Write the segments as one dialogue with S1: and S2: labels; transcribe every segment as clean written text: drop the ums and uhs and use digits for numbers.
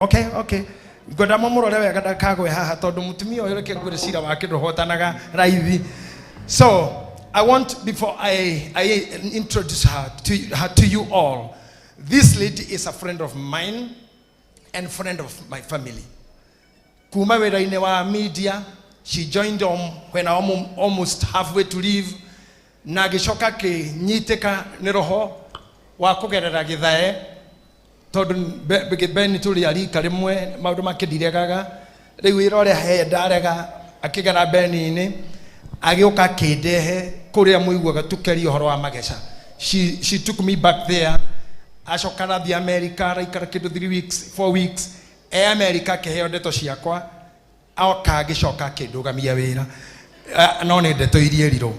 S1: Okay, ngwenda mũmũrore wega ndakagwe haha tondũ mũtumia ũyũ reke ngwĩre cira wake ndũhotanaga raithi. So I want, before I introduce her to you all, this lady is a friend of mine and friend of my family kuma wĩra-inĩ wa media. She joined on when I almost halfway to leave, na agĩcoka akĩnyitĩka nĩ roho wa kũgerera gĩthae tondũ beni tũrĩ a rika rĩmwe, maũndũ make ndiregaga. Rĩu wĩra ũrĩa he ndarega, akĩgera beni-inĩ, agĩũka akĩndehe kũrĩa mũiguaga tũkeria ũhoro wa mageca. She took me back there. Acoka arathiĩ America, araikara kĩndũ 3 weeks, 4 weeks e America, akĩheo ndeto ciakwa, oka agĩcoka akĩndũgamia wĩra. No nĩ ndeto iria erirwo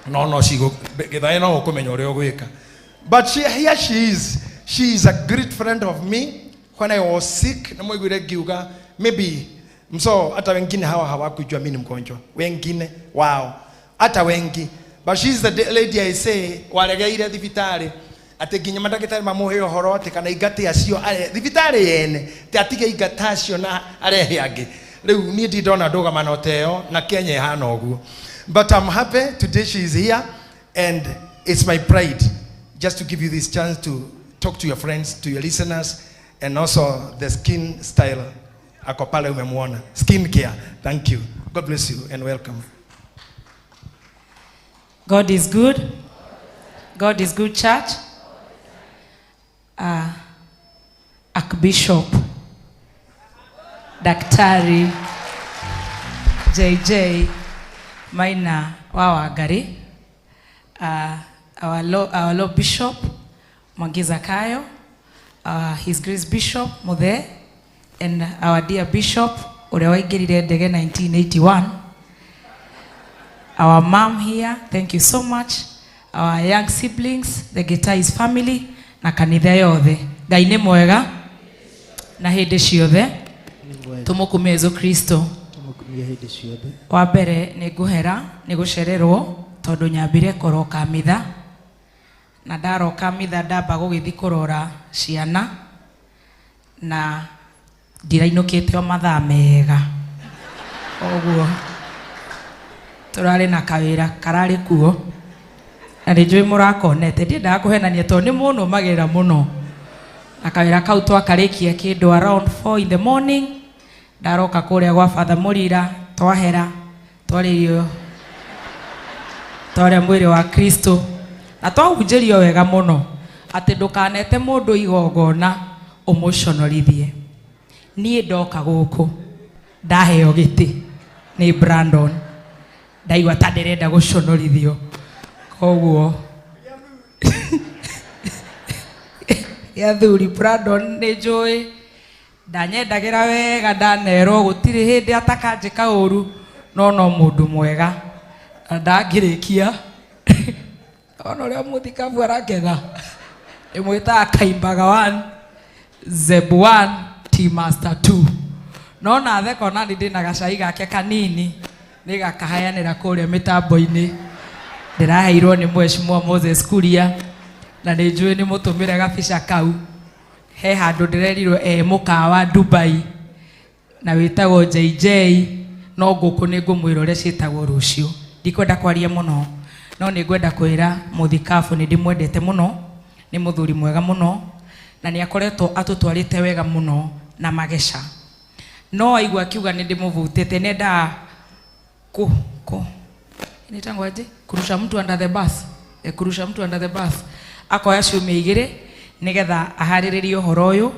S1: no cigo gĩthaĩ no ũkũmenya ũrĩa ũgwĩka. But here she is. She is a great friend of me. When I was sick, na mwiguire ngiuga maybe mso hata wengine hawa hawakujua mimi ni mgonjwa, wengine wao hata wengi, but she is the lady I say waregeire thibitarĩ atĩ nginya mandagĩtarĩ mamũhe ũhoro atĩ kana ingate acio thibitarĩ yene atĩ atige ingata acio na arehe angĩ. Rĩu niĩ ndindona ndũgamano ta ĩyo na Kenya ĩhana ũguo. But I'm happy today she is here, and it's my pride just to give you this chance to talk to your friends, to your listeners, and also the skin style ako pale umemwona, skin care. Thank you. God bless you and welcome.
S2: God is good. God is good, church. Archbishop Daktari JJ Maina wa Wangari, our Lord Bishop Mwangi Zakayo, His Grace Bishop Muthe, and our dear Bishop ũrĩa waingĩrire ndege 1981. Our mom here, thank you so much. Our young siblings, the Gitai's family, na kanitha yothe. Ngai nĩ mwega na hĩndĩ ciothe. Tũmũkumie Yesu Kristo.
S3: Tũmũkumie hĩndĩ ciothe.
S2: Wa mbere nĩ ngũhera nĩ gũcererwo tondũ nyambire kũroka mitha, na ndaroka mitha ndamba gũgĩthiĩ kũrora ciana na ndirainũkĩte o mathaa mega, koguo tũrarĩ na kawĩra kararĩ kuo na nĩ njũĩ mũrakonete. Ndiendaga kũhenania tondũ nĩ mũnũmagĩrĩra mũno, na kawĩra kau twakarĩkia kĩndũ around 4 in the morning. Ndaroka kũrĩa gwa Father Mũrira, twahera, twarĩrio, twarĩa mwĩrĩ wa Kristo na twahunjĩrio wega mũno atĩ ndũkanete mũndũ igongona ũmũconorithie. Niĩ ndoka gũkũ ndaheo gĩtĩ nĩ Brandon, ndaigua ta ndĩrenda gũconorithio, koguo gĩa thuri Brandon nĩ njũĩ ndanyendagĩra wega, ndanerwo gũtirĩ hĩndĩ atakanjĩka ũru, no no mũndũ mwega na ndangĩrĩkia ona ũrĩa mũthikabu araketha ĩmwĩtaga Kaimbaga 1, Zeb 1, T Master 2, no na theka ona nĩ ndĩna gacai gake kanini nĩ gakahayanĩra kũrĩa mĩtambo-inĩ ndĩraheirwo nĩ Mheshimiwa Moses Kuria, na nĩ njũĩ nĩ mũtũmĩre gabica kau. He handũ ndĩrerirwo e mũkawa Dubai na wĩtagwo JJ, no ngũkũ nĩ ngũmwĩra ũrĩa ciĩtagwo rũciũ. Ndikwenda kwaria mũno, no nĩ ngwenda kwĩra mũthikabu nĩ ndĩmwendete mũno, nĩ mũthuri mwega mũno na nĩ akoretwo atũtwarĩte wega mũno na mageca, no aigua akiuga nĩ ndĩmũvutĩte, nendaga ku inaitangwo aje, kurusha mtu under the bus, kurusha mtu under the bus, akoya ciumia 2 nigetha aharĩrĩrie ũhoro ũyũ,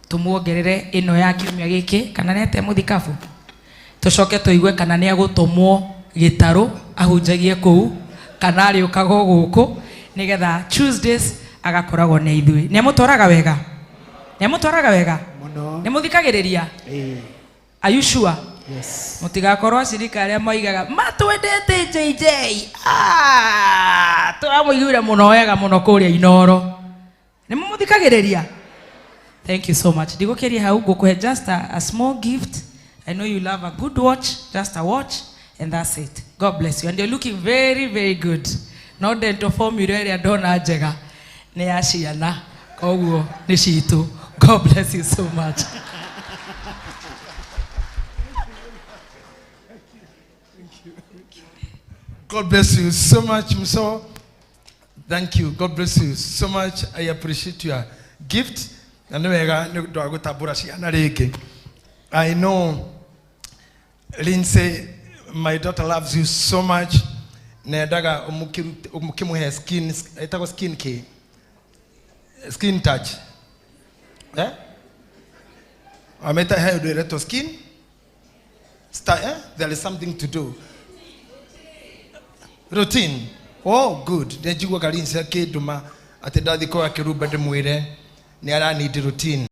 S2: tũmuongerere ĩno ya kiumia gĩkĩ kana nĩ atĩa mũthikabu, tũcoke tũigue kana nĩ agũtũmwo gĩtarũ ahunjagie kũu kana arĩũkaga o gũkũ nĩgetha Tuesdays agakoragwo na ithuĩ. Nĩ amũtwaraga wega, nĩ amũtwaraga wega.
S3: Mũno.
S2: Nĩ mũthikagĩrĩria?
S3: Ĩĩ.
S2: Are you sure?
S3: Yes.
S2: Mũtigakorwo acirika arĩa moigaga matwendete JJ. Ah, tũramũiguire mũno wega mũno kũrĩa Inoro. Nĩ mũmũthikagĩrĩria? Thank you so much. Ndigũkĩria hau, ngũkũhe just a small gift. I know you love a good watch, just a watch, and that's it. God bless you. And you're looking very, very good. No dental formula ĩrĩa ndona njega nĩ ya ciana, koguo nĩ citũ. God bless you so much.
S1: God bless you so much, Muso. Thank you. God bless you so much. I appreciate your gift. Na nĩ wega nĩ ũndũ wa gũtambũra ciana rĩngĩ. I know Lindsay, my daughter loves you so much. Nendaga ũmũkĩmũhe skin, ĩtagwo skin care. Skin touch. Eh? Ameta he ũndũ ĩretwo skin. Star, eh? There is something to do. Routine. Oh, good. Nĩ njiguaga Lindsay akĩndũma atĩ ndathiĩ kwa kĩrumba ndĩmwĩre nĩ ara need routine.